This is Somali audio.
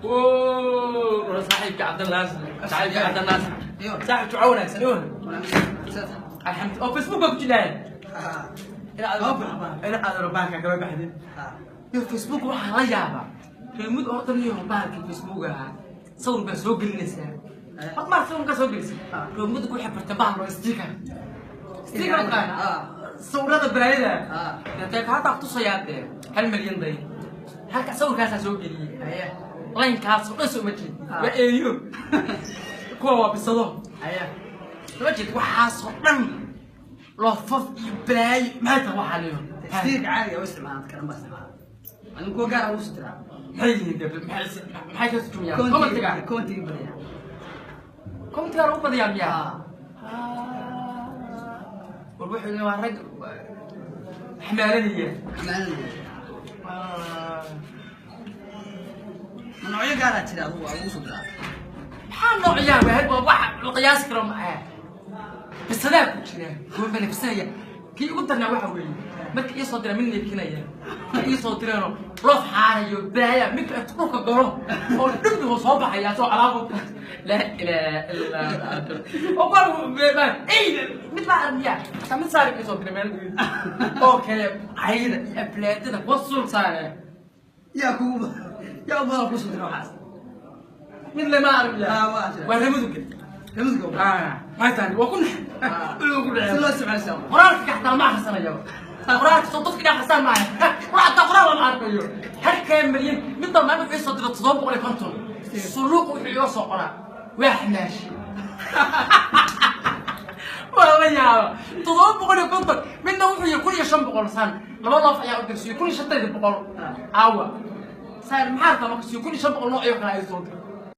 Oo, saaxiibka Cabdinaasir, saaxiibka Cabdinaasir, saaxiib duco wanaagsan. Iwan, alxamdu. Oo Facebook baa ku jiraa ina aad bahalka kama baxdin iyo Facebook. Waxaa la yaabaa reemud horta niyo bahalka Facebook ahaa, sawir baa soo gelinaysaa horta, maar sawir kaa soo gelisay. Reemudku waxay barteen bahal oo sticker, sticker qaana sawirada balaayada dee hadda kutusayaa dee 1 milyan day halka sawirkaasaa soo geliyey, laynkaas oo dhan soo ma jeed, waa eeyo, kuwa waa bisado, soo jeed, waxaasoo dhan loofaf iyo balaayo. Maxay tahay waxaa leeyo? Sticker caadiga u isticmaalaan karan baa isticmaala. Adigu kuwa gaar ah ugu soo diraa. Maxay yihiin dee? Maxay ka turjumayaan commentiga? Commentiga badaya. Commentiga lagu badiyaa miyaa? War wuxuu waa rag xamaalanaya. Xamaalanaya. Ma noocyo gaaraa jira adigu waa lagu soo diraa? Maxaa noocyaa? Waa wax la qiyaasi karo ma bisadaa ku jira kuwa banafisanaya. Kii ugu darnaa waxa weeye marka ii soo dira mid neekinaya, marka ii soo direenoo loof xaarayo baaya, midka intu dhulka galo oo dhibdigo soo baxaya soo alaabo, laa ilaaha illaa oo kuwa ey mid baa armiya hataa mid saari ii soo diray meel oo kale cayda iyo aflaadada kuwa suul saare. Yaa kugu yaa u badan kusoo dira waxaas? Mid lama armiya. Waa jira. Waa ramaduga. Ramaduga. Maxay tahay? Waa ku Si loo isticmaalo. Qoraalka xataa ma akhrisanayo, qoraalka soo dadka akhrisaan maaha. War xataa qoraal lama arkayo. Halkaa milyan mid baa maalin wuxuu soo diray 750 suluuq, wuxuu iga soo qoraa waa xamaashi, waa la yaaba, 750. Midna wuxuu yihi 1500 saan laba loof ayaa u dirsiyo 1500 aawa saan. Maxaa rabtaa marka? Siyo 1500 noocyo kale ay soo diray.